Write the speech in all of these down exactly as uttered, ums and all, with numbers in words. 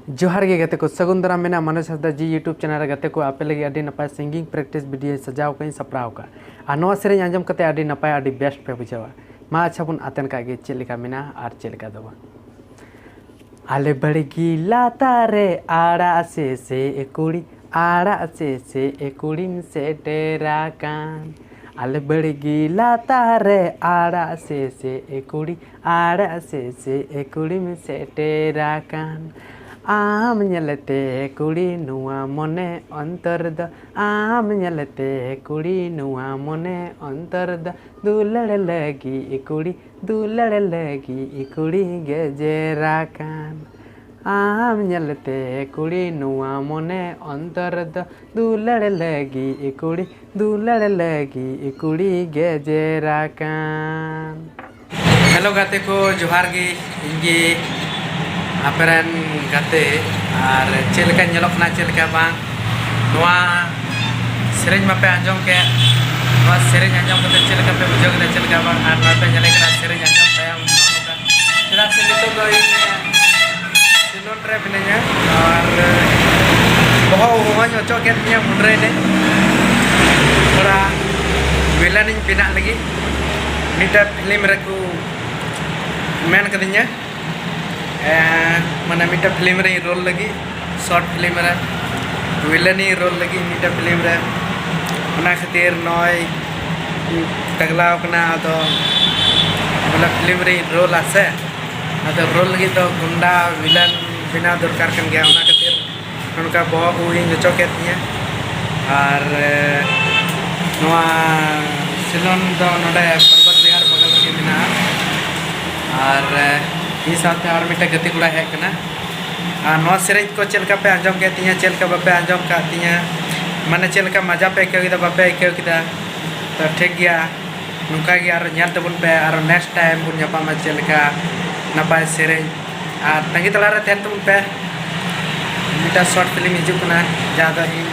ᱡᱚᱦᱟᱨ ᱜᱮ ᱜᱟᱛᱮ ᱠᱚ, ᱥᱟᱹᱜᱩᱱ ᱫᱟᱨᱟᱢ ᱢᱮᱱᱟᱜᱼᱟ ᱢᱟᱱᱚᱥ ᱦᱟᱸᱥᱫᱟ ᱡᱤ YouTube ᱪᱮᱱᱮᱞ ᱨᱮ᱾ ᱜᱟᱛᱮ ᱠᱚ, ᱟᱯᱮ ᱞᱟᱹᱜᱤᱫ ᱟᱹᱰᱤ ᱱᱟᱯᱟᱭ ᱥᱤᱝᱜᱤᱝ ᱯᱨᱮᱠᱴᱤᱥ ᱵᱷᱤᱰᱤᱭᱳᱧ ᱥᱟᱡᱟᱣ ᱠᱟᱜ ᱤᱧ ᱥᱟᱯᱲᱟᱣ ᱠᱟᱜᱼᱟ᱾ ᱟᱨ ᱱᱚᱣᱟ ᱥᱮᱨᱮᱧ ᱟᱸᱡᱚᱢ ᱠᱟᱛᱮ ᱟᱹᱰᱤ ᱱᱟᱯᱟᱭ, ᱟᱹᱰᱤ ᱵᱮᱥᱴ ᱯᱮ ᱵᱩᱡᱷᱟᱹᱣᱟ᱾ ᱢᱟ ᱟᱪᱪᱷᱟ ᱵᱚᱱ ᱟᱛᱮᱱ ᱠᱟᱜ ᱜᱮ ᱪᱮᱫ ᱞᱮᱠᱟ ᱢᱮᱱᱟᱜᱼᱟ ᱟᱨ ᱪᱮᱫ ᱞᱮᱠᱟ ᱫᱚ ᱵᱟᱝ᱾ ᱟᱞᱮ ᱵᱟᱲᱜᱮ ᱞᱟᱛᱟᱨ ᱨᱮ ᱟᱲᱟᱜ ᱥᱮᱥᱮ ᱮ ᱠᱩᱲᱤ, ᱟᱲᱟᱜ ᱥᱮᱥᱮ ᱮ ᱠᱩᱲᱤᱢ ᱥᱮᱴᱮᱨ ᱟᱠᱟᱱ᱾ ᱟᱞᱮ ᱵᱟᱲᱜᱮ ᱞᱟᱛᱟᱨ ᱨᱮ ᱟᱲᱟᱜ ᱥᱮᱥᱮ ᱮ ᱠᱩᱲᱤ, ᱟᱲᱟᱜ ᱥᱮᱥᱮ ᱮ ᱠᱩᱲᱤᱢ ᱥᱮᱴᱮᱨ ᱟᱠᱟᱱ᱾ ᱟᱢ ᱧᱮᱞᱛᱮ ᱠᱩᱲᱤ ᱱᱚᱣᱟ ᱢᱚᱱᱮ ᱚᱱᱛᱚᱨ ᱫᱚ, ᱟᱢ ᱧᱮᱞᱛᱮ ᱠᱩᱲᱤ ᱱᱚᱣᱟ ᱢᱚᱱᱮ ᱚᱱᱛᱚᱨ ᱫᱚ, ᱫᱩᱞᱟᱹᱲ ᱞᱟᱹᱜᱤᱫ ᱠᱩᱲᱤ, ᱫᱩᱞᱟᱹᱲ ᱞᱟᱹᱜᱤᱫ ᱠᱩᱲᱤ ᱜᱮᱡᱮᱨ ᱟᱠᱟᱱ᱾ ᱟᱢ ᱧᱮᱞᱛᱮ ᱠᱩᱲᱤ ᱱᱚᱣᱟ ᱢᱚᱱᱮ ᱚᱱᱛᱚᱨ ᱫᱚ, ᱫᱩᱞᱟᱹᱲ ᱞᱟᱹᱜᱤᱫ ᱠᱩᱲᱤ, ᱫᱩᱞᱟᱹᱲ ᱞᱟᱹᱜᱤᱫ ᱠᱩᱲᱤ ᱜᱮᱡᱮᱨ ᱟᱠᱟᱱ᱾ ᱦᱮᱞᱳ ᱜᱟᱛᱮ ᱠᱚ, ᱡᱚᱦᱟᱨ ᱜᱮ᱾ ᱤᱧ ᱜᱮ ᱟᱯᱮ ᱨᱮᱱ ᱜᱟᱛᱮ᱾ ᱟᱨ ᱪᱮᱫ ᱞᱮᱠᱟ ᱧᱮᱞᱚᱜ ᱠᱟᱱᱟ, ᱪᱮᱫ ᱞᱮᱠᱟ ᱵᱟᱝ, ᱱᱚᱣᱟ ᱥᱮᱨᱮᱧ ᱢᱟᱯᱮ ᱟᱸᱡᱚᱢ ᱠᱮᱫ, ᱱᱚᱣᱟ ᱥᱮᱨᱮᱧ ᱟᱸᱡᱚᱢ ᱠᱟᱛᱮ ᱪᱮᱫ ᱞᱮᱠᱟ ᱯᱮ ᱵᱩᱡᱷᱟᱹᱣ ᱠᱮᱫᱟ, ᱪᱮᱫ ᱞᱮᱠᱟ ᱵᱟᱝ, ᱟᱨ ᱱᱚᱣᱟ ᱯᱮ ᱧᱮᱞᱮ ᱠᱟᱱᱟ ᱥᱮᱨᱮᱧ ᱟᱸᱡᱚᱢ ᱛᱟᱭᱚᱢ ᱱᱚᱜᱼᱚ ᱱᱚᱝᱠᱟ᱾ ᱪᱮᱫᱟᱜ ᱥᱮ ᱱᱤᱛᱚᱜ ᱫᱚ ᱤᱧ ᱥᱤᱞᱚᱱ ᱨᱮ ᱢᱤᱱᱟᱹᱧᱟ ᱟᱨ ᱵᱚᱦᱚᱜ ᱦᱚᱸᱧ ᱚᱪᱚᱜ ᱠᱮᱫ ᱛᱤᱧᱟᱹ ᱢᱩᱰᱨᱟᱹᱭ ᱱᱟᱹᱧ᱾ ᱛᱷᱚᱲᱟ ᱵᱷᱤᱞᱮᱱᱤᱧ ᱵᱮᱱᱟᱜ ᱞᱟᱹᱜᱤᱫ᱾ ᱢᱤᱫᱴᱮᱱ ᱯᱷᱤᱞᱢ ᱨᱮᱠᱚ ᱢᱮᱱ ᱠᱟᱫᱤᱧᱟ, ᱮᱸ, ᱢᱟᱱᱮ ᱢᱤᱫᱴᱮᱱ ᱯᱷᱤᱞᱢ ᱨᱮᱧ ᱨᱳᱞ ᱞᱟᱹᱜᱤᱫ, ᱥᱚᱨᱴ ᱯᱷᱤᱞᱢ ᱨᱮ ᱵᱷᱤᱞᱮᱱᱤᱧ ᱨᱳᱞ ᱞᱟᱹᱜᱤᱫ ᱢᱤᱫᱴᱮᱱ ᱯᱷᱤᱞᱢ ᱨᱮ᱾ ᱚᱱᱟ ᱠᱷᱟᱹᱛᱤᱨ ᱱᱚᱜᱼᱚᱭ ᱴᱟᱜᱽᱞᱟᱣ ᱠᱟᱱᱟ᱾ ᱟᱫᱚ ᱵᱚᱞᱮ ᱯᱷᱤᱞᱢ ᱨᱮᱧ ᱨᱳᱞᱟ ᱥᱮ, ᱟᱫᱚ ᱨᱳᱞ ᱞᱟᱹᱜᱤᱫ ᱫᱚ ᱜᱩᱱᱰᱟ ᱵᱷᱤᱞᱮᱱ ᱵᱮᱱᱟᱣ ᱫᱚᱨᱠᱟᱨ ᱠᱟᱱ ᱜᱮᱭᱟ᱾ ᱚᱱᱟ ᱠᱷᱟᱹᱛᱤᱨ ᱱᱚᱝᱠᱟ ᱵᱚᱦᱚᱜ ᱩᱵ ᱤᱧ ᱚᱪᱚᱜ ᱠᱮᱫ ᱛᱤᱧᱟᱹ᱾ ᱟᱨ, ᱮ, ᱱᱚᱣᱟ ᱥᱤᱞᱚᱱ ᱫᱚ ᱱᱚᱰᱮ ᱯᱚᱨᱵᱚᱛ ᱵᱤᱦᱟᱨ ᱵᱚᱜᱚᱞ ᱨᱮᱜᱮ ᱢᱮᱱᱟᱜᱼᱟ᱾ ᱟᱨ, ᱮ, ᱤᱧ ᱥᱟᱶᱛᱮ ᱟᱨ ᱢᱤᱫᱴᱮᱱ ᱜᱟᱛᱮ ᱠᱚᱲᱟ ᱦᱮᱡ ᱠᱟᱱᱟ᱾ ᱟᱨ ᱱᱚᱣᱟ ᱥᱮᱨᱮᱧ ᱠᱚ ᱪᱮᱫ ᱞᱮᱠᱟ ᱯᱮ ᱟᱸᱡᱚᱢ ᱠᱮᱫ ᱛᱤᱧᱟᱹ, ᱪᱮᱫ ᱞᱮᱠᱟ ᱵᱟᱯᱮ ᱟᱸᱡᱚᱢ ᱠᱟᱫ ᱛᱤᱧᱟᱹ, ᱢᱟᱱᱮ ᱪᱮᱫ ᱞᱮᱠᱟ ᱢᱟᱡᱟ ᱯᱮ ᱟᱹᱭᱠᱟᱹᱣ ᱠᱮᱫᱟ, ᱵᱟᱯᱮ ᱟᱹᱭᱠᱟᱹᱣ ᱠᱮᱫᱟ, ᱛᱚ ᱴᱷᱤᱠ ᱜᱮᱭᱟ, ᱱᱚᱝᱠᱟ ᱜᱮ ᱟᱨᱚ ᱧᱮᱞ ᱛᱟᱵᱚᱱ ᱯᱮ, ᱟᱨᱚ ᱱᱮᱠᱥᱴ ᱴᱟᱭᱤᱢ ᱵᱚᱱ ᱧᱟᱯᱟᱢᱟ ᱪᱮᱫ ᱞᱮᱠᱟ ᱱᱟᱯᱟᱭ ᱥᱮᱨᱮᱧ᱾ ᱟᱨ ᱛᱟᱺᱜᱤ ᱛᱟᱲᱟᱜ ᱨᱮ ᱛᱟᱦᱮᱱ ᱛᱟᱵᱚᱱ ᱯᱮ, ᱢᱤᱫᱴᱟᱝ ᱥᱚᱨᱴ ᱯᱷᱤᱞᱢ ᱦᱤᱡᱩᱜ ᱠᱟᱱᱟ ᱡᱟᱦᱟᱸ ᱫᱚ ᱤᱧ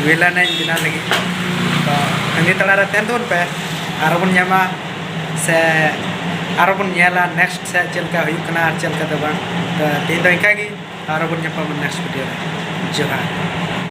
ᱵᱷᱤᱞᱮᱱ ᱤᱧ ᱵᱮᱱᱟᱣ ᱞᱟᱹᱜᱤᱫ᱾ ᱛᱚ ᱛᱟᱺᱜᱤ ᱛᱟᱲᱟᱜ ᱨᱮ ᱛᱟᱦᱮᱱ ᱛᱟᱵᱚᱱ ᱯᱮ, ᱟᱨᱚ ᱵᱚᱱ ᱧᱟᱢᱟ ᱥᱮ ᱟᱨᱚ ᱵᱚᱱ ᱧᱮᱞᱟ ᱱᱮᱠᱥᱴ ᱥᱮ ᱪᱮᱫ ᱞᱮᱠᱟ ᱦᱩᱭᱩᱜ ᱠᱟᱱᱟ ᱟᱨ ᱪᱮᱫ ᱞᱮᱠᱟ ᱫᱚ ᱵᱟᱝ᱾ ᱛᱚ ᱛᱮᱦᱮᱧ ᱫᱚ ᱤᱱᱠᱟ ᱜᱮ᱾ ᱟᱨᱚ ᱵᱚᱱ ᱧᱟᱯᱟᱢᱟ next video ᱨᱮ᱾ ᱡᱚᱦᱟᱨ᱾